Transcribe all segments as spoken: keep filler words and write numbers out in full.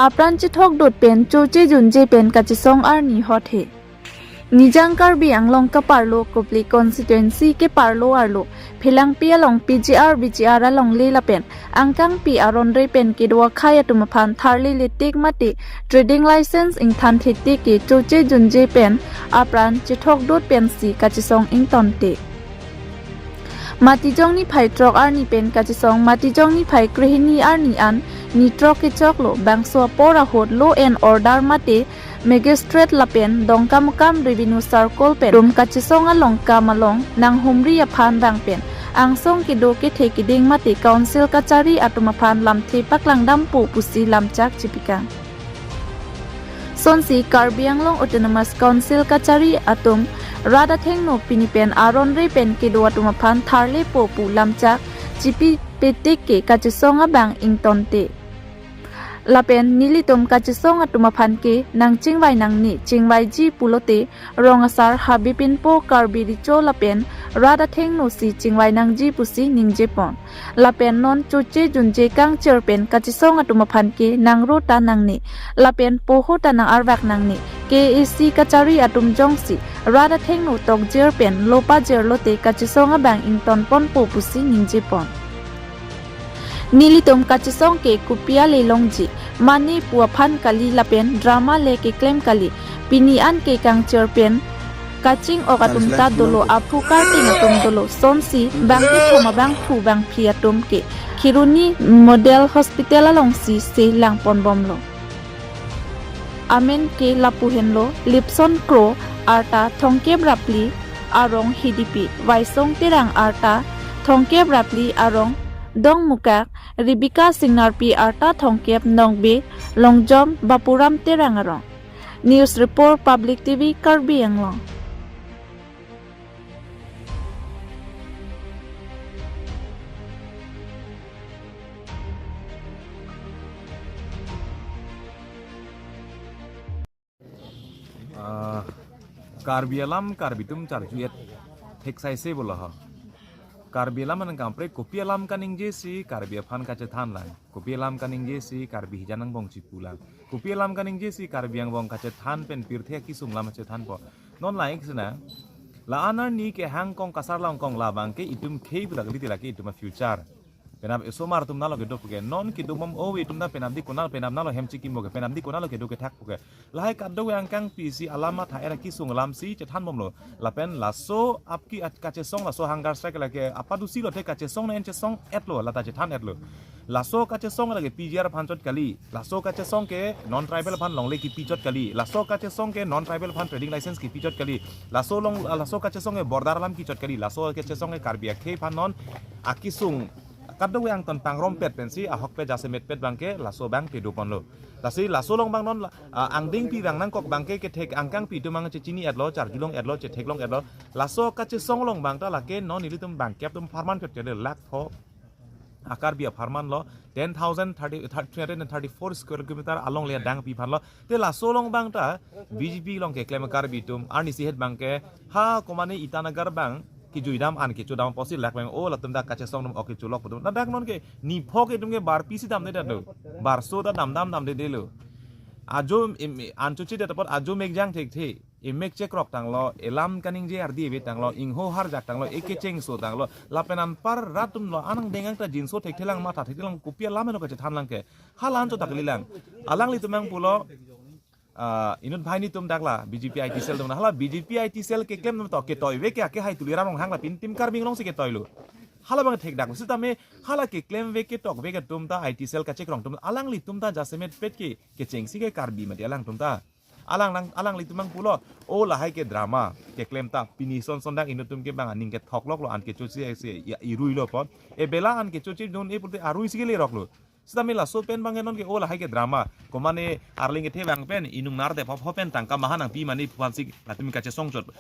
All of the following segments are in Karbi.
apran chethokdot pen choche junje pen kachesong arni hot he. Nijang Karbi Anglong kaparlo Kopili constituency keparlo arlo Phelangpi along P G R V G R alongle lapen angkangpi aron-re pen kedo akhei atum aphan tharle letik mate trading license ingthan thetik ke choche junje pen apran chethokdot pensi kachesong ingtonte. Matijong niphai throk arni pen kachesong Matijong niphai krehini arni an ni throk kechoklo, bangso apor ahut law and order mate magistrate lapen Dongkamukam Revenue Circle pen atum kachesong along kam along nanghumri aphan vang pen angsong kedo kethe keding mate council kachari atum aphan lamthe paklangdampo pusi lamchak chipikang. Sonsi Karbi Anglong Autonomous Council kachari atum rat athengno pini pen aron-re pen kedo atum aphan tharlepo pu lamchak chipi petik ke kachesong abang ingtonte. Lapen nelitum kachesong atum aphan ke nangchingvai nangne, chingvaiji pulote rong asar habipinpo Karbi Recho lapen rat athengno si chingvai nangji pusi ningjepon. Lapen non choche junje kangchir pen kachesong atum aphan ke nangro ta nangne, lapen poho ta nang-arvak nangne. K A A C kachari atum jongsi rat athengno tokjir pen lo pajir lote kachesong abang ingtonponpo pusi ningjepon. Nelitum kachesong ke kopi ale longji, mane pu aphan kali lapen drama le keklem kali. Pini an ke kangchir pen kaching-ok atum ta dolo, aphu karting atum dolo. Sonsi bangkethom abangphu bangphi atum ke Kheroni Model Hospital alongsi se langponbomlo. Amen ke lapu henlo: Lipson Kro, arta thomkep ra phli, arong Hidipi; Waisong Terang, arta thomkep ra phli, arong Dongmukak; Rebecca Singnarpi, arta thomkep, Nokbe, Longjom Bapuram Terang arong. News Report, Public T V, Karbi Anglong. Ah, Karbi alam Karbi atum charju-et theksaise bolo ho. Karbi alam nang kaprek, kopi alam kaningje si Karbi aphan kachethan lang, kopi alam kaningje si Karbi hijan angbong chipu lang, kopi alam kaningje si Karbi angbong kachethan pen pirthe akesung alam chethanpo. Non laik sena, la-an arni kehang kong kasar long kong labang ke itum khei budak liti lake itum a-future. Penap esomar atum nalo kedo puke. Non kedo mom o itum ta penap di konat, penap nalo hem chikimo ke, penap di konatlo kedo kethak puke. Lahai kadokave angkangpi si alam matha era kesung alam si chethanbomlo. Lapen laso apki at kachesong, laso hunger strike lake apadusi lote kachesong na en chesong-etlo, lata chethan-etlo. Laso kachesong lake P G R aphan chot kali. Laso kachesong ke non tribal aphan longle kipi chot kali. Laso kachesong ke non tribal aphan trading license kipi chot kali. Laso long, laso kachesong ke border alam kichot kali. Laso kachesong ke Karbi akhei aphan non akesung kadokave angton pangrompet pensi ahokpet jasemetpet abangke laso abang kedoponlo. Lasi laso along abang non la, ah, angdengpi abang nangkok abangke kethek angkangpi atum abang chechini-etlo, charjulong-etlo, chetheklong-etlo. Laso kachesong along abang ta lake non nelitum bangkep atum apharman chot kele, lakh pho a-Karbi apharmanlo, ten thousand thirty, three hundred and thirty-four square kilometer along le adangpi aphanlo. Te laso along abang ta B J P along keklem Karbi atum arnisi het abangke ha komane Itanagar abang kejuidam an kechodam apotsi lak abang, o latum ta kachesong atum ok kecholok atum. Ladak non ke nipho ke itum ke bar pisi damdedetlo. Barso ta damdam damdedetlo. Ajo im, an chochedet apot ajo mek jang thekthe. Emek chekrok tanglo, elam kaningje ardi ave tanglo, ingho harjak tanglo, ekechengso tanglo, lapen anpar rat atumlo, anang dengang ta jinso thekthelang, matha thekthelang, kopi alam eno kachethan lang ke. Hala an chot ta kalilang. Alanglitum abang pulo, ah, inut banghini atum dak la B J P I T cell atum, hala B J P I T cell keklem atum to ketoi ave ke, ake hai Tuliram Ronghang lapen Team Karbi Anglong si ketoilo. Hala abang thekdak. Sitame hala keklem ave ketok ave atum ta, I T cell kachekrong atum, alanglitum ta jasemetpet ke kechengsi ke Karbi mati alangtum ta. Alang nang, alanglitum abang pulo, o lahai ke drama keklem ta, pini son son dak inut atum ke abang aning kethokloklo, an kechoche si, ya, iruilo pon. Ebela an kechoche dun-e pulote arui si keleroklo. Sitame laso pen abang non ke o lahai ke drama. Komane arleng kethe abang pen inung nar te phop phop pen tangka maha nangpi mane pu aphansi latum kachesong chot.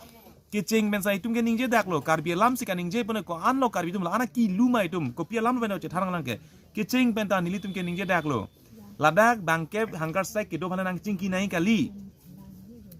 Kecheng pen sa itum ke ningjedaklo, Karbi alam si kaningje pon, ko-anlo Karbi atum la-an akiluma itum, kopi alam pen chethan lang ke. Kecheng pen ta nelitum ke ningjedaklo. Ladak bangkep hunger strike kedo aphan nangchingki nai kali.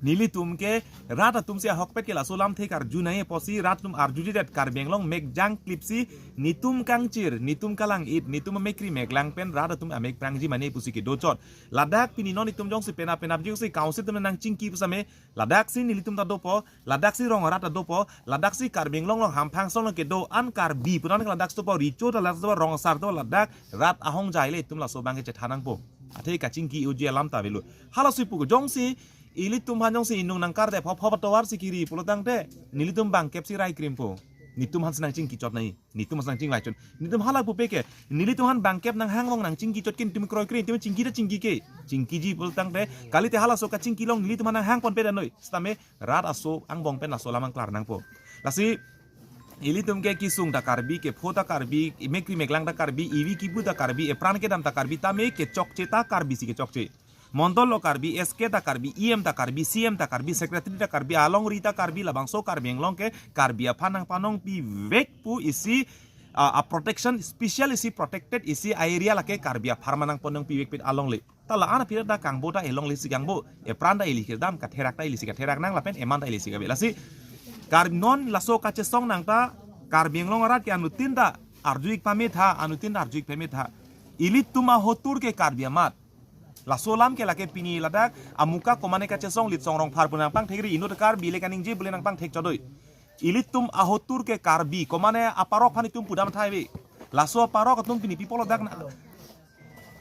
Nelitum ke rat atum si ahokpet ke laso lamthe karju nangji apotsi rat atum arjujedet Karbi Anglong mekjang klipsi netum kangchir, netum kalang-it, netum amekkri meklang pen rat atum amek prangji mane pusi kedochot. Ladak pini non itum jongsi penap penapji si council atum nangchingki pusitame, ladaksi nelitum ta dopo, ladaksi rong arat ta dopo, ladaksi Karbi Anglong along hamphang asong along kedo an Karbi pu nang ladak dopo, recho ta ladak dopo, rong asar dopo, ladak rat ahongjai le itum laso abangke chethan nangpo. Athe kachingki unji alam ta avelo. Halasi pu jongsi ilitum aphan jongsi inung nangkardep hop hop atovar si kiri pulo tangte, nelitum bangkep si rai krimpo. Netum aphan si nangchingki chot nangji. Netum aphan si nangchingvai chot. Netum hala pupe ke, nelitum aphan bangkep nanghang along nangchingki chot ke netum kroikre, netum chingki ta chingki ke. Chingkiji pulo tangte, kalite halaso kachingki along nelitum aphan nanghang ponpe danoi. Sitame rat aso angbong pen laso alam nangklar nangpo. Lasi ilitum ke kesung ta Karbi, kepho ta Karbi, imekkri meklang ta Karbi, ivi kibu ta Karbi, epran kedam ta Karbi, tame kechokche ta Karbi si kechokche. Mondol along Karbi, S K ta Karbi, E M ta Karbi, C M ta Karbi, secretary ta Karbi, alongri ta Karbi, labangso Karbi Anglong ke Karbi aphan nangpanong pivek pu isi, ah, a protection, special isi protected isi a area lake Karbi apharman nangpanong pivek pit alongle. Ta la-an aphi ta kangbo ta elongle si kangbo, epran ta eli kedam, katherak ta eli si katherak nang lapen eman ta eli si kave. Lasi Karbi non laso kachesong nang ta Karbi Anglong arat ke anuttin ta arju-ik pame tha, anuttin ta arju-ik pame tha. Ilitum ahotur ke Karbi amat. Laso alam ke lake pini ladak amuka komane kachesong Litsong Rongphar pu nangpangthekri, inut Karbi le kaningje bule nangpangthek chodoi. Ilitum ahotur ke Karbi, komane aparok aphan itum pudam thai ave. Laso aparok atum pini pi apot ladak na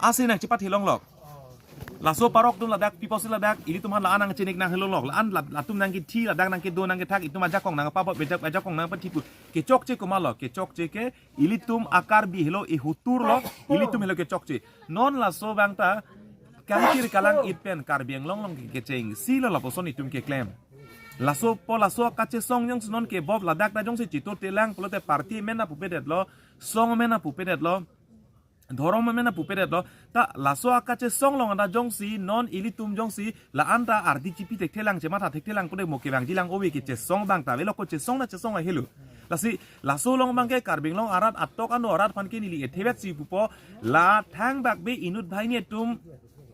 asi nangchepathi longlok. Laso aparok atum ladak pi apotsi ladak ilitum aphan la-an nangchenek nanghelonglok. La-an la-, latum nangkethi, ladak nangkedo nangkethak, itum ajakong nangpabot, bejak ajakong nangpathipu. Kechokche komatlo, kechokche ke ilitum a Karbi helo, ihotur lo, ilitum helo kechokche. Non laso abang ta kangchir kalang-it pen Karbi Anglong along ke kechengsi lo lapuson itum keklem. Laso po laso kachesong jongsi non kebop ladak ta jongsi chitur telang pulote party amen ta pupedetlo, song amen ta pupedetlo, dhorom amen ta pupedetlo. Ta laso akachesong along anta jongsi non ilitum jongsi la-an ta ardi chipi thekthelang, chematha thekthelang pute mo kevangjilang ove, kechesong abang ta avelo, ko chesong na chesong ahelo. Lasi laso along abangke Karbi Anglong arat atok ano arat aphan ke neli ethevet si pupo, la thangbak be inut banghini atum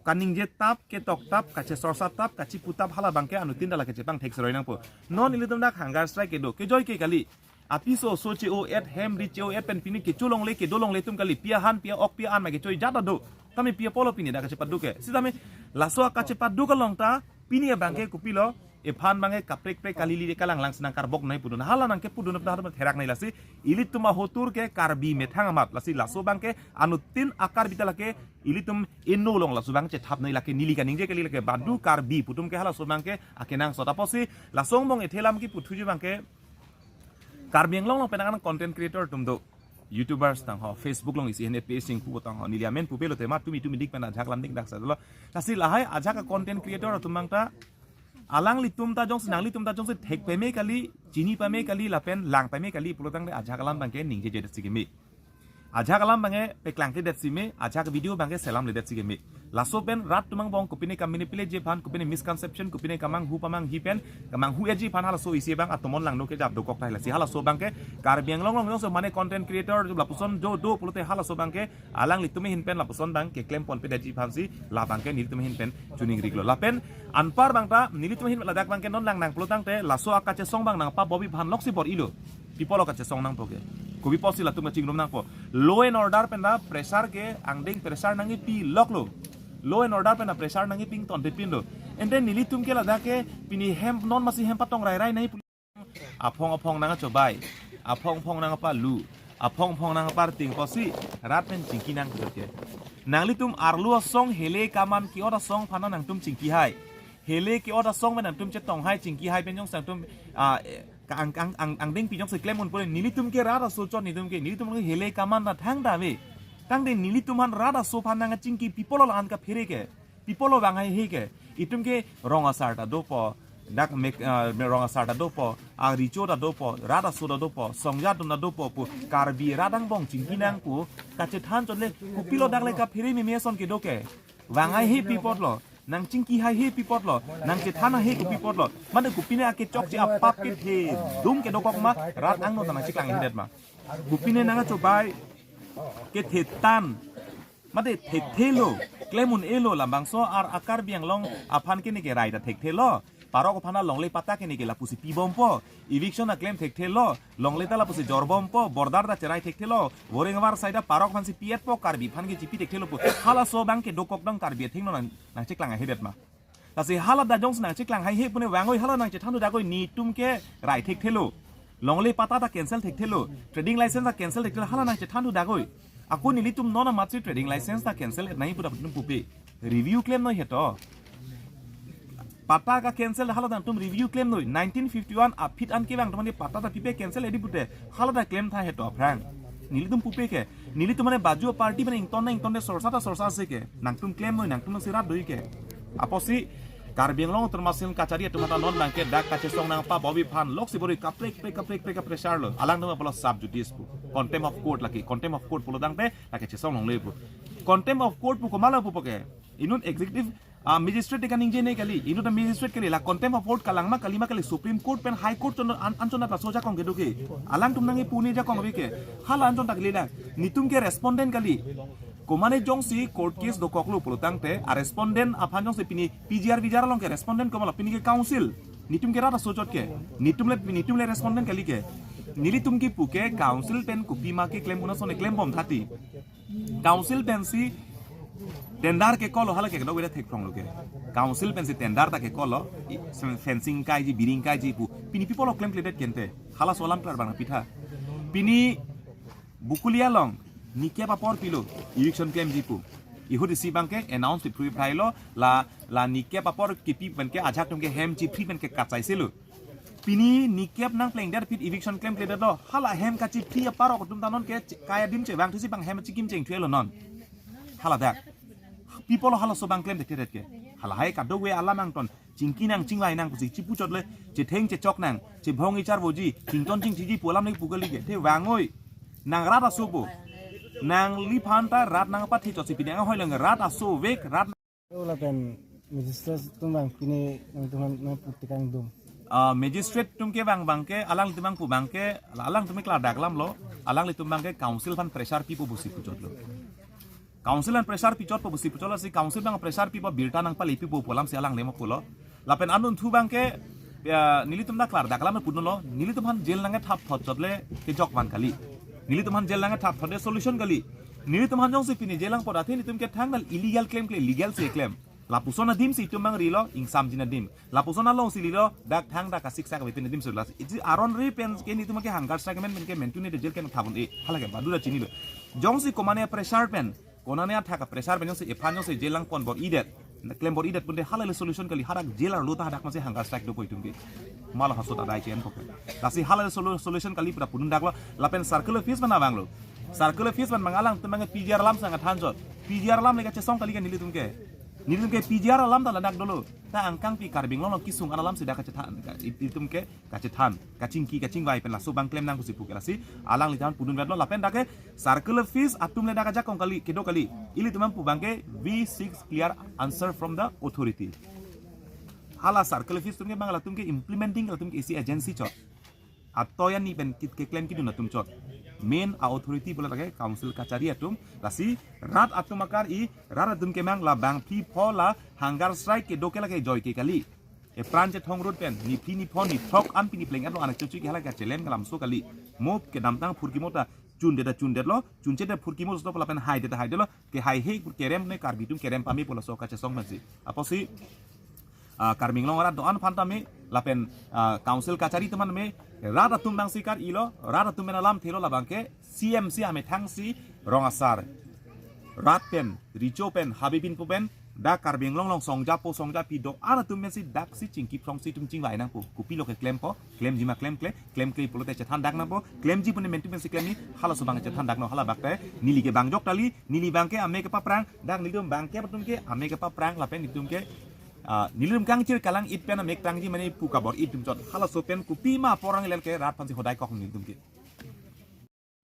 kaningje tap, ketok tap, kachesorsa tap, kachipu tap hala abangke anuttin ta lake chepangthek seroi nangpo. Non ilitum dak hunger strike kedo, kejoi ke kali. Apiso oso che-o-et, hem ri che-o-et pen pini kecho longle, kedo longle atum kali, pi ahan, pi a-ok, pi a-an ma kechoi jat ta do. Tame pi apotlo pini dak kachepaduk ke. Sitame laso akachepaduk along ta pini abangke kopilo, ephan abangke kaprek prek kalili de kalanglang si nangkarbok nangji pudun. Hala nangkepudun apna therak nangji lasi. Ilitum ahotur ke Karbi methang amat. Lasi laso abangke anuttin a Karbi ta lake ilitum inut along laso abang chethap nangji lake, neli kaningje kali lake badu Karbi pu atum ke halaso abangke akenangsot apotsi laso angbong ethe alam keputhuji abangke Karbi Anglong along penang content creator atum do, YouTubers tang ho, Facebook along isi hene page sing pu tang ho, neli amen pupe lote ma tumi tumi dik pen ajahak alam dingdak sa dolo. Lasi lahai ajahak content creator atum abang ta alanglitum ta jongsi, nanglitum ta jongsi thek pame kali, chini pame kali lapen lang pame kali pulo tangte ajahak alam abangke ningjejedet si keme. Ajahak alam abangke peklangkledet si me, ajahak video abangke selamledet si keme. Laso pen rat atum angbong kopine kamanipulate ji aphan, kopine misconception, kopine kamanghu pamanghi pen, kamanghu-etji aphan halaso isi abang atomon langno kejap dokok tahai lasi. Halaso abangke Karbi Anglong along jongsi mane content creator lapuson do do pulote halaso abangke alanglitum ahin pen lapuson abang keklem ponpedetji aphansi la abangke nelitum ahin pen chuning riklo. Lapen anpar abang ta nelitum ahin ladak abangke non lang nang pulo tangte laso akachesong abang nangpabop-i aphan loksi bor-ilo. Pi apotlo kachesong nangpo ke. Kopi apotsi latum kachingrum nangpo. Law and order pen ta pressure ke angdeng pressure nangkepi loklo. Law and order pen ta pressure nangkepi ingtonte pinlo. Ante nelitum ke ladak ke pini hem non masi hem patong rai rai nangji pu. Aphong aphong nangchobai. Aphong aphong nangpalu. Aphong aphong nangparting apotsi rat pen chingki nang ke. Nanglitum arlo asong hele kaman ke-ot asong aphan nangtum chingki hai. Hele ke-ot asong pen nangtum chetong hai, chingki hai pen jongsi nangtum, ah, eh, ka ang, ang, ang, angdengpi jongsi klem un pule nelitum ke rat aso chot, nelitum ke, nelitum ke hele kaman ta thangta ave. Tangte nelitum aphan rat aso aphan nangchingki pi apotlo la-an kaphere ke. Pi apotlo vang haihe ke. Itum ke rong asar ta dopo. Dak mek, ah, rong asar ta dopo. Aricho ta dopo. Rat aso ta dopo. Songja atum ta dopo pu. Karbi rat angbong chingki nang pu. Kachethan chot le. Kopilo dak le kaphere meme ason kedo ke. Vang haihe pi apotlo. Nangchingki haihe pi apotlo, nangchethan haihe kopi apotlo. Mane kopine akechokche apap kethe dung kedokok ma, rat angno ta nangcheklang hedet ma. Kopine nangchobai kethe tan. Mane thekthelo, klem un-elo labangso ar a Karbi Anglong aphan ke neke rai ta thekthelo. Parok aphan alongle patta ke neke lapusi pibompo. Eviction aklem thekthelo. Longle ta lapusi jorbompo. Border ta cherai thekthelo. Voreng avar side parok aphansi pi-etpo, Karbi aphan ke chipi thekthelo pu. Halaso abang ke dokok dong Karbi athengno nang, nangcheklang ahedet ma. Lasi hala da jongsi nangcheklang haihe pune vangoi, hala nangchethan dagoi, netum ke rai thekthelo. Longle patta ta cancel thekthelo. Trading license ta cancel thekthelo, hala nangchethan dagoi. Ako nelitum non amatsi trading license ta cancel nai pu ta putum pupe. Review klemnoi heto. Patta ka cancel, hala nangtum review klemnoi. Nineteen fifty-one aphi an kevang atum aphan patta ta pipe, cancel edi pute. Hala ta klemtha heto aphrang. Nelitum pupe ke. Nelitum mane baju party mane ington na ingtonde, sorsa ta sorsa se ke. Nangtum klemnoi, nangtum si rat doi ke. Apotsi Karbi Anglong Autonomous Council kachari atum aphan ta non abang ke dak kachesong nangpabobi aphan loksi bori kaprek prek kaprek prek kaprek pressure lo. Alangtum apotlo sub judice pu. Contempt of court lake. Contempt of court pulo tangte lake chesong longle pu. Contempt of court pu komatlo pupo ke. Inut executive, ah, magistrate kaningje ne kali. Inut magistrate kali. La contempt of court kalang ma kali ma kali, Supreme Court pen High Court chon an, anchot ta laso ajakong kedo ke. Alangtum nangkepu ne ajakong ave ke. Hala anchot ta kali la. Netum ke respondent kali. Komane jongsi court case dokoklo pulo tangte, a respondent aphan jongsi pini P G R V G R along ke respondent komatlo, pini ke council. Netum ke rat aso chot ke. Netum le, netum le respondent kali ke. Nelitum kepu ke council pen kopima keklem un ason keklembom thati. Council pensi tender kekoklo, hala ke kedok weda thekphrong lo ke. Council pensi tender ta kekoklo, i, fencing kaiji, biring kaiji pu. Pini pi apotlo klemkledet kente. Halaso alam klar abang pitha. Pini Bokolia along nikep apor pilo, eviction klemji pu. Ihut isi abang ke announce pi phruiphrailo, la, la nikep apor kipi pen ke ajahak atum ke hem chipri pen ke kachaiselo. Pini nikep nangplengdet aphi eviction klemkledet lo. Hala hem kachipri aparok atum ta non ke ch-, kai adim chevangthusi abang hem chikim chengthuelo non. Hala dak. Pi apotlo halaso abang klem thekthedet ke. Hala hai kadokave alam angton. Chingki nang chingvai nang pusi chipuchot le. Chetheng chechok nang. Chebhong icharvoji. Chington chingthiji pu alam nangpu kali ke. Te vangoi. Nang rat aso pu. Nangliphan ta rat nangpathe chotsi pini anghoi lang rat aso vek rat. Lapen magistrate atum abang pini nangtum aphan nangpu tekang dum. Ah, magistrate atum kevang abang ke, alanglitum abang pu abang ke, alangtum klardak alam lo, alanglitum abang ke council aphan pressure pipo pusi puchotlo. Council aphan pressure pichotpo pusi puchotlo, si council abang pressure pipo, birta nangpale pipo pu alamsi alang lemo pulo. Lapen anunthu abang ke, ya, nelitum ta klardak alam punlo, nelitum aphan jail nangkethap thot chot le kejok van kali. Nelitum aphan jail nangkethap thot le solution kali. Nelitum aphan jongsi pini jail nangpot athe netum ke thang dal illegal klemkle, legal si klem. Lapuson adimsi itum abang rilo, ingsamjin adim. Lapuson alongsi rilo, dak thang dak kasiksak ave pini adim sulas. Isi aron ri pen ke netum ke hunger strike men pen ke mentu ne de jail ke thapon e, hala ke badu ta chinilo. Jongsi komane pressure pen, konane athak pressure pen jongsi ephan jongsi jail nangpon bor-idet. Klem bor-idet pute hala le solution kali, hadak jail arlo ta hadak masi hunger strike dopo itum ke. Malo haso ta dai chen pok. Lasi hala le solu-, solution kali pu ta pudun daklo, lapen circular fees mana abang lo. Circular fees mana abang alangtum abang P G R alam sang than chot. P G R alam le kachesong kali ke nelitum ke. Nelitum ke P G R alam ta ladak dolo. Ta angkang pi Karbi Anglong kesung alam si dak kachethan. Ka-, it-, itum ke kachethan, kachingki, kachingvai pen laso abang klem nang pusi pu ke lasi alanglitum aphan pudun vetlo lapen dak ke circular fees atum le dak ajakong kali, kedo kali. Ilitum aphan pu abang ke we seek clear answer from the authority. Hala circular fees atum ke abang latum ke implementing latum ke isi agency chot. Atoyan ni pen kit keklem kidun atum chot. Main a authority pulo dak ke council kachari atum, lasi rat atum akar i, rat atum ke abang la bangphli pho la hunger strike kedo ke lake joike kali. Epran chethong road pen, niphli niphon nithrok an pini pleng an lo anak chuchu ke hala kachelem kalam so kali. Mo kedamtang phurkimo ta chundet ta chundetlo, chunche ta phurkimo stop lapen haidet ta haidetlo, kehaihe kerem ne Karbi atum kerem pame pu laso kachesong pensi. Apotsi, ah, Karbi Anglong arat do-an aphan tame, lapen, ah, council kachari atum aphan tame, rat atum abang si kar-ilo, rat atum pen alam thelo labang ke, C M si amethang si rong asar. Rat pen, recho pen, habe pinpo pen, dak Karbi Anglong along songjapo songjapi do-an atum pensi dak si chingki phrongsi itum chingvai nangpo. Kopilo ke klempo, klemji ma klemkle, klemkle pulote chethan dak nangpo, klemji pune mentu pensi klemji, halaso abang chethan dak no hala bak te, neli ke bang jok tali, neli abang ke amek kepaprang, dak nelitum abang ke atum ke amek kepaprang, lapen itum ke, ah, nelitum kangchir kalang-it pen amek prangji mane pu kabor-it atum chot, halaso pen kopima porang lel ke rat aphansi hodai kok nelitum ke.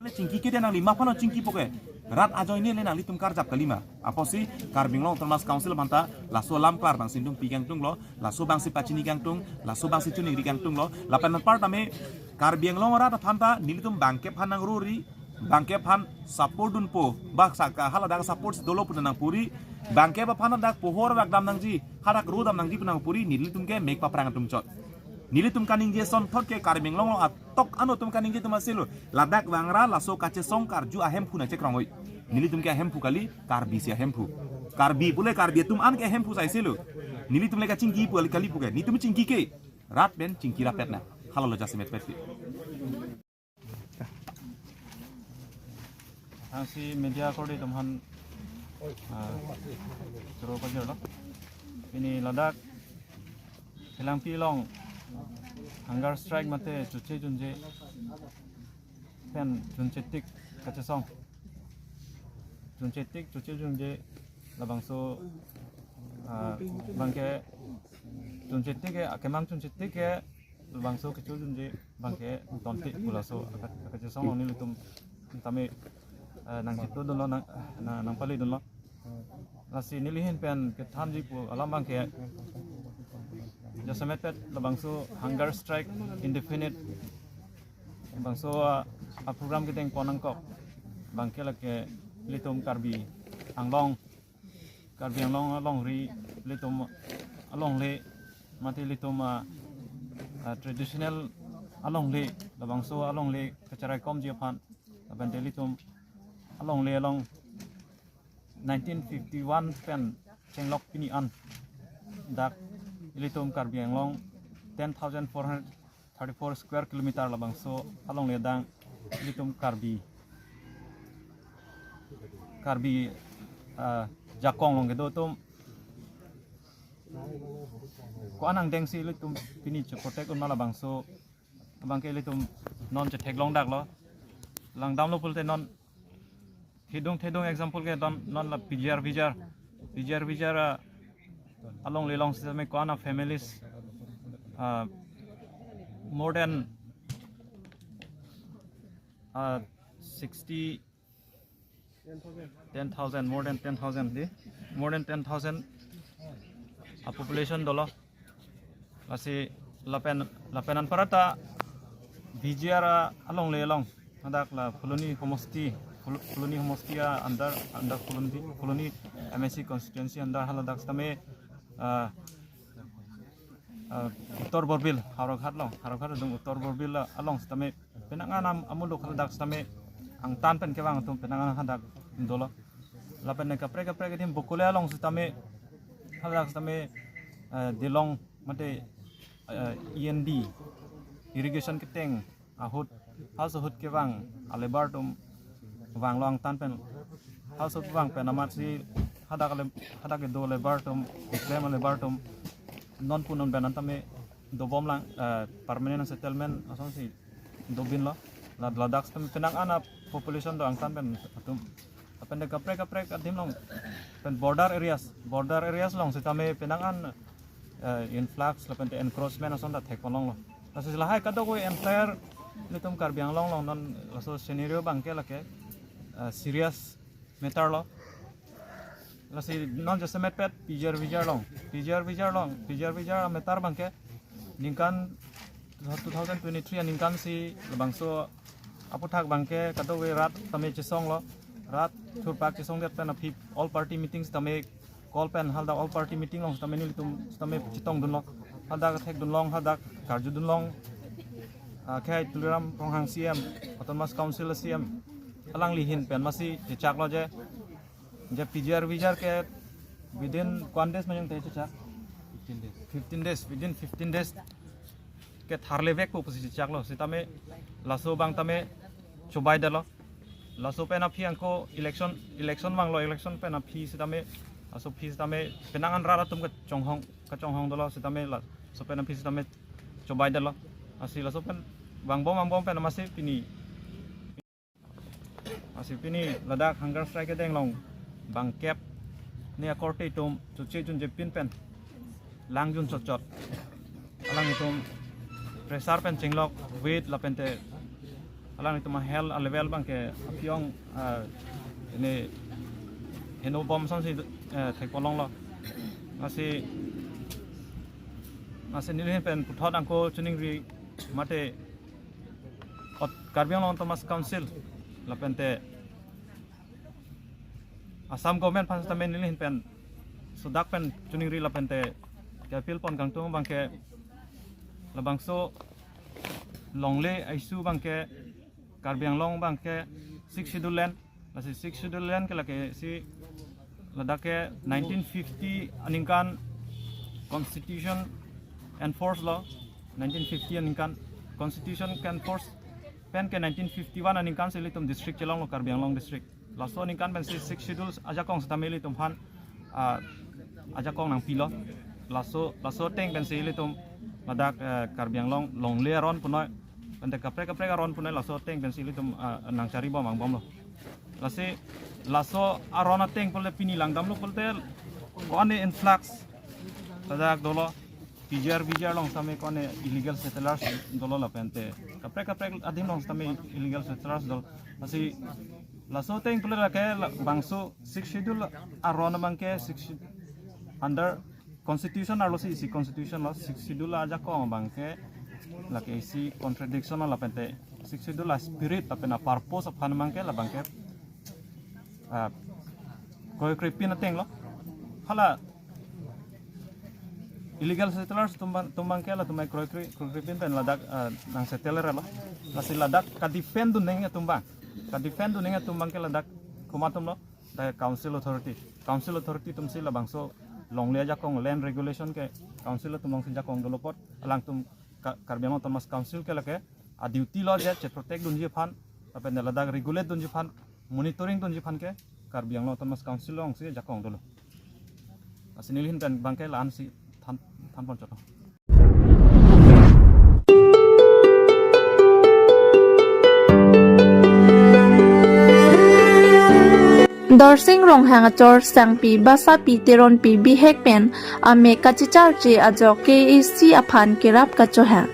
Le chingki kede nangli ma aphan chingkipo ke. Rat ajoine le nanglitum karjap kalima. Apotsi Karbi Anglong Autonomous Council aphan ta laso alam klar abang si itum pi kangtunglo, laso abang si pachini kangtung, laso abang si chuningri kangtunglo. Lapen anpar tame Karbi Anglong arat aphan ta nelitum abang ke aphan nangruri, Bangke aphan support dunpo, bak saka haladak support dolo pu nangpuri, bangke aphan hadak pohor bak dam nangji, hadak ro dam nangji pu nangpuri, nelitum ke mek paprang atum chot. Nelitum kaningje asonthot ke Karbi Anglong along atok ano atum kaningje atum asilo. Ladak vangra laso kachesong karju ahemphu nangchekrong oi. Nelitum ke ahemphu kali, Karbi si ahemphu. Karbi pule Karbi atum an ke ahemphu sai silo. Nelitum le kachingki pu kali pu ke. Nelitum chingki ke. Rat pen chingki rapet na. Halalo jasemet pet ke. Thangsi media akorte atum aphan, ah, choro pajirlo. Pini ladak Phelangpi along hunger strike mate choche junje pen junche tik kachesong. Junche tik choche junje labangso, ah, bangke junche tik ke, akemang junche tik ke labangso kecho junje bangke tonte pu laso aka-, akachesong along nelitum tame, eh, nangchepto dunlo, nang, nang, nangpale dunlo. Lasi neli ahin pen kethanji pu alam bangke jasemet pet labangso hunger strike indefinite bangso, ah, a program kedeng pon nangkok bangke lake ilitum Karbi Anglong, Karbi Anglong alongri ilitum alongle mate ilitum, ah, ah, traditional alongle labangso alongle kacherai komji aphan lapen ilitum alongle along nineteen fifty-one pen chenglok pini an dak ilitum Karbi Anglong ten thousand four hundred thirty-four square kilometer labangso alongle adang ilitum Karbi, Karbi, ah, jakong along kedo atum ko-an angdeng si ilitum pini che protect un ma labangso bangke ilitum non chetheklong daklo. Langdamlo pulote non thedung thedung example ke dam non la P G R V G R, P G R V G R, ah, alongle along sitame ko-an a families, ah, more than, ah, sixty, ten thousand, more than ten thousand di, more than ten thousand a population dolo. Lasi lapen, lapen anparta V G R alongle along hadak la Phuloni homosti, Phul-, Phuloni homosti a under, under Phuloni, Phuloni M A C constituency under haladak sitame, ah, ah, Uttor Borbil, Howraghat along, Howraghat adung Uttor Borbil along sitame penang an am-, amuluk haladak sitame angtan pen kevang atum penang an hadak dolo. Lapen ne kaprek kaprek adim Bokole along sitame haladak sitame, eh, Dilong mate, eh, E N D irrigation keteng ahut, house ahut kevang a labour atum vanglo angtan pen, house ahut vang pen amatsi hadak le, hadak kedo labour atum, keklem a labour atum non pu non pen an tame dobom lang, eh, permanent settlement asonsi dobinlo. La, ladak sitame penang an a population do angtan pen atum. Lapen de kaprek kaprek adim along pen border areas, border areas along sitame penang an, eh, influx lapen te encroachment ason ta thek pon longlo. Lasi lahai kadokave entire ilitum Karbi Anglong along non laso scenario bangke lake, eh, serious matter lo. Lasi non jasemet pet P G R V G R along, P G R V G R along, P G R V G R matter bangke ningkan two thousand twenty-three aningkan si labangso aputhak bangke kadokave rat tame chesonglo, rat thurpak chesongdet pen aphi all party meetings tame call pen hadak all party meeting along tame nelitum tame chetong dunlo, hadak thek dunlong, hadak karju dunlong, ah, akhai Tuliram Ronghang C M, Autonomous Council C M, alangli ahin pen masi chechaklo je, je P G R V G R ke within one days manyung te chechak? Fifteen days. Fifteen days, within fifteen days ke tharle vekpo pusi chechaklo, sitame laso abang tame chobai detlo. Laso pen aphi angko election, election vanglo, election pen aphi sitame, laso aphi sitame penang an rat atum kachonghong, kachonghong dolo sitame laso pen aphi sitame chobai detlo. Lasi laso pen vangbom vangbom pen masi pini, lasi pini ladak hunger strike kedeng along bangkep ne akorte atum choche junje pin pen lang jun chot chot. Alanglitum pressure pen chenglok weight lapen te alanglitum a health a level bangke aphi ong, ah, ini heno bom asonsi, eh, thek pon longlo. Lasi, lasi neli ahin pen puthot angko chiningri mate ot-, Karbi Anglong Autonomous Council Lapente Assam government aphan sitame neli ahin pen sudak pen choningri lapente ke-appeal pon kangtung abangke labangso longle a-issue abangke Karbi Anglong abangke Sixth Schedule land, lasi Sixth Schedule land ke lake isi ladak ke nineteen fifty aningkan constitution enforce lo, nineteen fifty aningkan constitution ke enforce pen ke nineteen fifty-one aningkan si ilitum district chelonglo, Karbi Anglong district. Laso aningkan pensi Sixth Schedule ajakong sitame ilitum aphan, ah, ajakong nangpilo. Laso, laso ateng pensi ilitum ladak, eh, Karbi Anglong longle aron punoi, pente kaprek kaprek aron punoi, laso ateng pensi ilitum, ah, nangchari bom angbomlo. Lasi laso aron ateng pulote pini langdamlo pulote ko-an influx ladak dolo, P G R V G R along sitame ko-an illegal settlers dolo lapente kaprek kaprek adim along sitame illegal settlers dolo. Lasi laso ateng pulote lake labangso Sixth Schedule aron abangke Sixth Schedule under constitution arlo si isi constitution lo Sixth Schedule ajakong abangke lake isi contradiction lo lapente Sixth Schedule a-spirit lapen a-purpose aphan abangke labangke, ah, kroikrepin atenglo. Hala illegal settlers atum abang, atum abangke latum kroikre, kroikrepin pen ladak, ah, nangsettle lo. Lasi ladak kadefend dunneng atum abang, kadefend dunneng atum abangke ladak komat atumlo, the council authority. Council authority atumsi labangso longle ajakong land regulation ke council atum alongsi jakong dolo apot alangtum Ka-, Karbi Anglong Autonomous Council ke lake a-duty lo je cheprotect dunji aphan, lapen ladak regulate dunji aphan, monitoring dunji aphan ke Karbi Anglong Autonomous Council alongsi jakong dolo. Lasi neli ahin pen abangke la-ansi than, than pon chotlo. Dorsing Ronghang achor Sangpi Basapi Teronpi bihek pen amek kachecharche ajok K A C aphan kerap kachohang.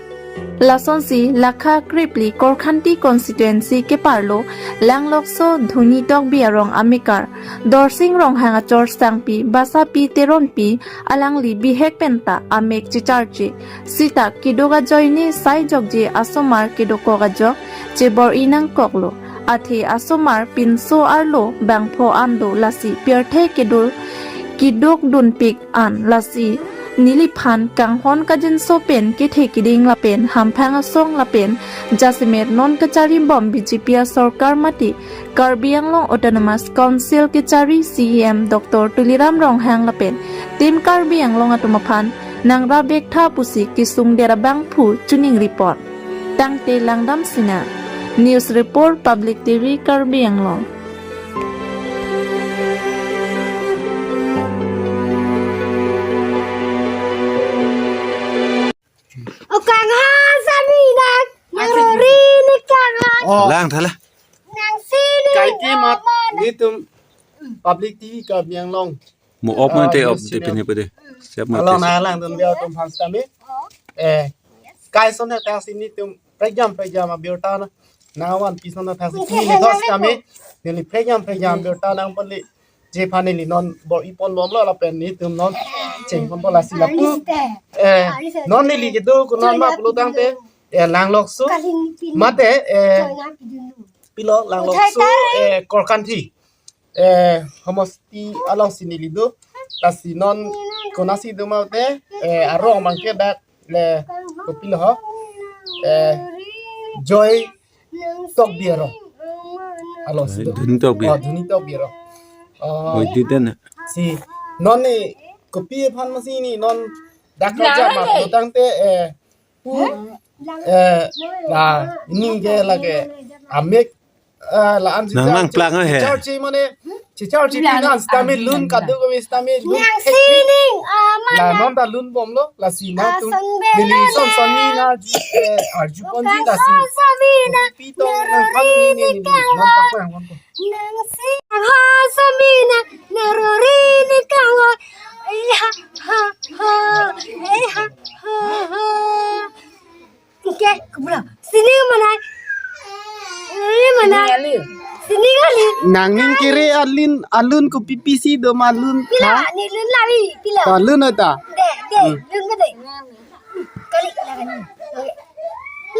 Lasonsi lakha krepli Korkanthi constituency keparlo Langlokso Dhuni Tokbi arong amekar Dorsing Ronghang achor Sangpi Basapi Teronpi alangli bihek penta amek checharche. Sita keduk ajoine sai jokje asomar kedokok ajok chebor-i nangkoklo. Athe asomar pinso arlo bangpho an do, lasi pirthe kedo keduk dunpik an, lasi neliphan kanghon kangjinso pen kethe keding lapen hamphang asong lapen jasemet non kachari bom B J P asorkar mate Karbi Anglong Autonomous Council kechari C E M Doctor Tuliram Ronghang lapen Team Karbi Anglong atum aphan nangrap vektha pusi kesung der abangphu choningri pon. Tangte langdam sinang. News report, Public T V Karbi Anglong. O kangha sami nang, nang rori ni kangha. Oh. Lang thala. Nang sini. Kaike mat aman. Netum Public T V Karbi Anglong. Mo off mo te, ah, off news te channel. Pini pede. Siap mo. Along te. Na langdun abang atum aphan sitame. Eh, kaison athak si netum prekjam prekjam abirta na. Nangvan pison athak si pini thos sitame. Neli prekjam prekjam abirta nangpali. Je aphan neli non bor-i pon bomlo lapen netum non cheng pon bomlo, lasi lapu. Eh, non neli kedo ko non ma pulo tangte, eh, Langlokso mate, eh, pilo Langlokso, eh, Korkanthi, eh, homosti alongsi neli do. Lasi non konatsi do mate, eh, arong abangke dak le kopilo ho, eh, Joy Tokbi arong. Alongsi do. Dhuni Tokbi. Oh, Dhuni Tokbi arong. Oh. Oh, di den. Si non ni kopi aphan masi ni non dak kerja ma tangte, eh, pu, eh, la ini ke lake amek, eh, la-an nang nang plang he. Checharche mane, checharche pinan sitame lun kado kami sitame lun. Nang sining, ah, la mana. Non ta lun bomlo, lasi nangtum. Asan neli bela son son ni na, eh, arju ponji lasi. Sami na, pi tong nang nerori kami ni ni ni, kang non ta ho. Pang bomlo. Nang si ha sami na, nerori ni kang ho. Eh, ha, ha, ha. Eh, ha, ha, ha. Oke, kubra. Sini mana? Sini mana? Sini kali. Nangning kiri alin, alun kopi pisi do ma lun. Pila, ha? Ni lun lawi, pila. Ta lun ata. De, de, hmm. Lun de. Kali, kali. Oke.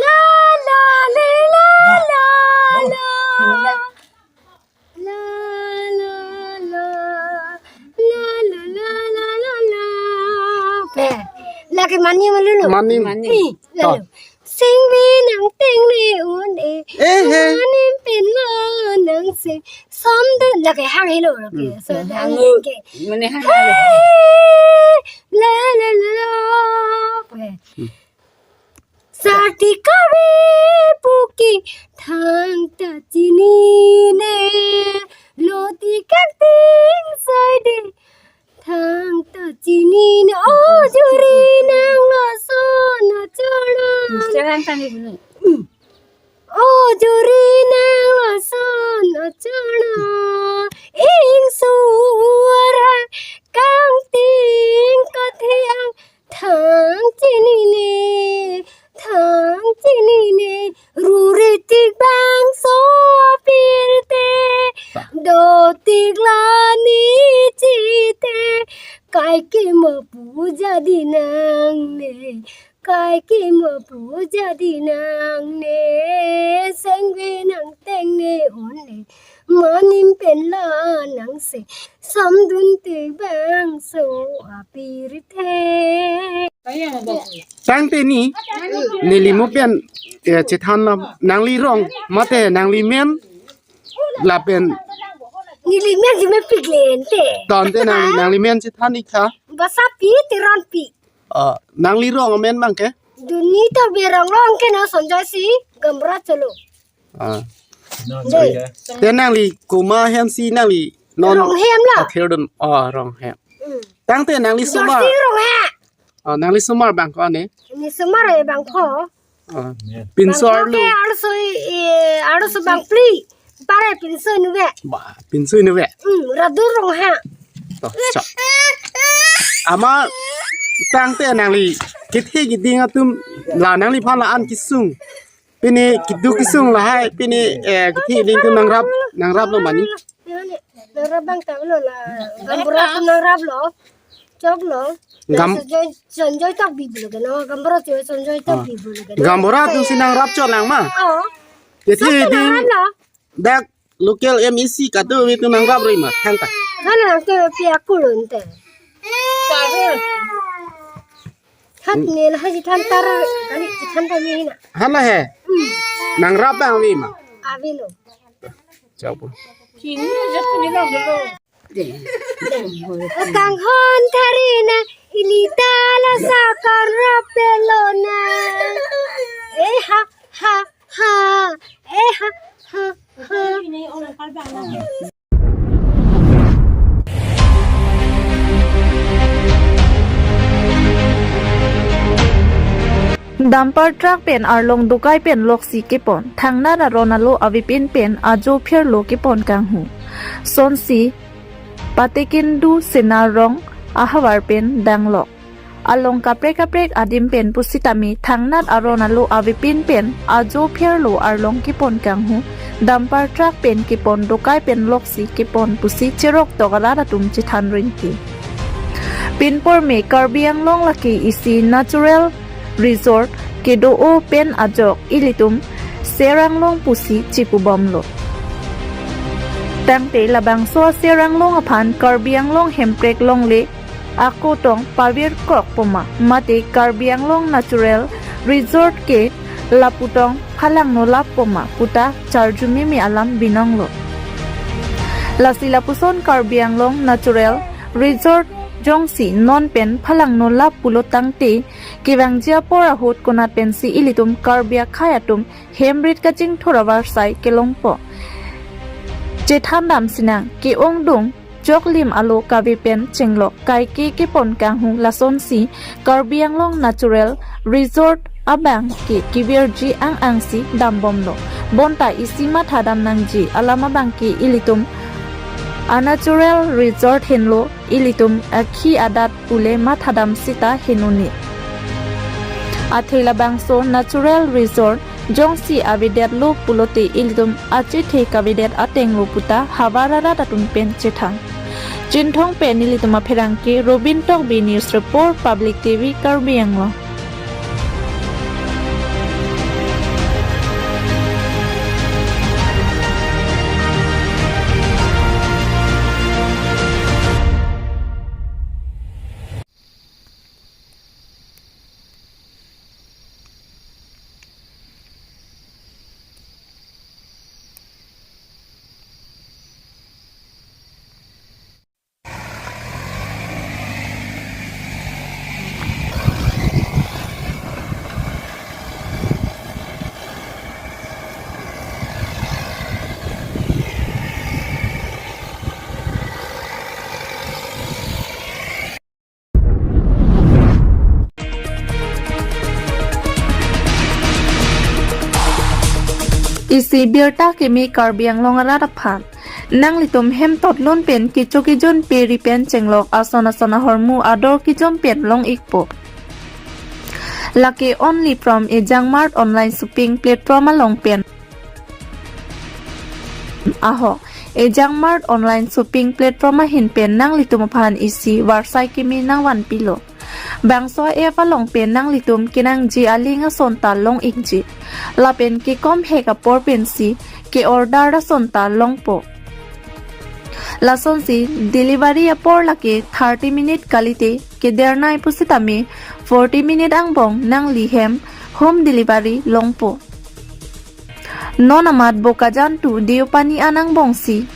La, la, le, la, la, la. La, la, la. La, la, la, la, la, la. Eh, lake mani malulu. Mani. Mani. Ih, lalu. Oh. Singvi nangtengne un-e. Eh, eh. Manim pen lo nangsing. Samdun lake hang helo lake. Hmm. So, hang hang lo. Lake. Mane hang hang lo. Hey, la, la, la, la. Eh. Hmm. Sarti kave puke thangta chinine, loti kangting saide thangta chinine. O juri nang lason achona. Sekarang tadi dulu. O juri nang lason achona. Ingsu arhai kangting kathiang thang chinine, thang chinine, ruri tik bangso apirthe, do tik la ni chithe, kaike ma pu jadi nangne, kaike ma pu jadi nangne, singvi nangtengne un-e, manim pen la nangsing, samdun tik bangso apirthe. Tangte ni, neli mo pen, eh, chethan lo, nangli rong, mate nangli men, lapen. Neli men si mepik le ante. Tangte nangli, nangli men chethan ik tha. Basapi Teronpi. Ah, nangli rong amen abang ke? Duni Tokbi arong lo, anke non Sonjoy si, Gaonbura cholo. Ah. Dei. Te nangli komat hem si nangli non Ronghem lo. Akhir dun, ah, Ronghem. Hmm. Tangte nangli somar. Jorsi Ronghem. Ah, nangli somar abang ko ne? Neli somar abang ko. Ah. Pinso arlo. Bang ko ke arloso, eh, arloso bang phli. Pare pinso inutvet. Ba, pinso inutvet. Hmm, Radu Ronghem. To, cha. Amat tangte nangli kethe keding atum la nangliphan la-an kesung. Pini keduk kesung lahai, pini, eh, kethe keding atum nangrap, nangrap lo mani. Nangrap abang ta lo la. Gaonbura atum nangrap lo. Choklo. Gam- Sonjoy, Sonjoy Tokbi pulo ke non. Gaonbura chot Sonjoy Tokbi pulo ke non. Gaonbura atum si nangrap chot lang ma. Oh. Keding nangrap lo. Dak local M A C kado atum nangrap roi ma thangta. Hala nang ke pia kulun te. Hat nel haji than tar kali than ta mi na. Hala he. Hmm. Nangrap abang ave ma. Ave lo. Chau po. Kini aja kini lo lo. Kanghon tharina, ili ta la sakar rapelona. Eh, ha, ha, ha. Eh, ha, ha, ha. Dumper truck pen arlong dokai pen loksi kepon, thangnat aron alo avepin pen ajo phirlo kepon kanghu. Sonsi Patekindu Sena Rong ahavar pen danglok. Along kaprek kaprek adim pen pusitame thangnat aron alo avepin pen ajo phirlo arlong kepon kanghu, dumper truck pen kepon dokai pen loksi kepon pusi cheroktok arat atum chethan rinti. Pinpur me Karbi Anglong lake isi natural resort kedo-o pen ajok ilitum Seranglong pusi chipubomlo. Tangte labangso Seranglong aphan Karbi Anglong hemprek longle ako tong pavirkok poma, mate Karbi Anglong Natural Resort ke lapu tong phalangno lap poma puta charjumimi alam binonglo. Lasi lapuson Karbi Anglong Natural Resort jongsi non pen phalangno lap pulo tangte, kevangji apor ahut konat pensi ilitum Karbi akhei atum hemrit kachingthur avarsai kelongpo. Chethan dam sinang ke-ongdung choklim alo kave pen chenglok kaike kepon kanghu lasonsi Karbi Anglong Natural Resort abang ke kevirji ang-angsi dambomlo. Bonta isi mathadam nangji alam abang ke ilitum a natural resort henlo, ilitum akhei adat pule mathadam sita henoni. Athe labangso natural resort jongsi avedetlo pulote ilitum achethe kavedet atenglo puta havar arat atum pen chethang. Chinthong pen nelitum apherangke Robin Tokbi, News Report, Public T V, Karbi Anglong. Isi birta kimi Karbi Anglong arat aphan. Nanglitum hem totlun pen kecho kejun peri pen chenglok ason ason ahormu ador kejom pen long ikpo. Lake only from Ejang Mart online shopping platform along pen. Aho, Ejang Mart online shopping platform ahin pen nanglitum aphan isi varsai kimi nangvanpilo. Bangso app along pen nanglitum kenangji aling ason ta long ikji. Lapen kekom hek apor pensi ke order ason ta longpo. Lasonsi delivery apor lake thirty minute kalite kedernai pusitame forty minute angbong nangli hem home delivery longpo. Non amat Bokajan to Deopani an angbongsi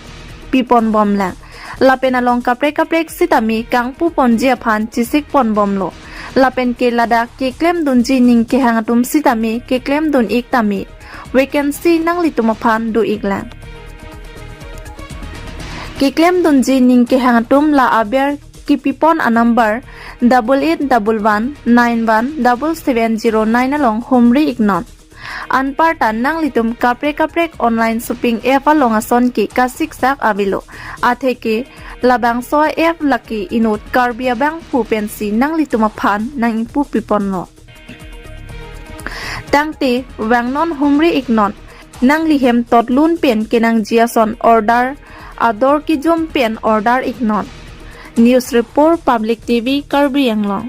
piponbomlang. Lapen along kaprek kaprek sitame kangpuponji aphan chesikponbomlo. Lapen ke ladak keklemdunji ning kehang atum sitame keklemdun ik tame vacancy nanglitum aphan do iklang. Keklemdunji ning kehang atum la aber kepipon anumber double eight double one nine one double seven zero nine along humri iknon. Anparta nanglitum kaprek kaprek online shopping app along ason ke kasiksak avelo. Atheke labangso app lake inut Karbi abangphu pensi nanglitum aphan nang-ingpu piponlo. Tangte vangnon humri iknon. Nangli hem totlun pen kenangji ason order ador kejom pen order iknon. News report Public T V Karbi Anglong.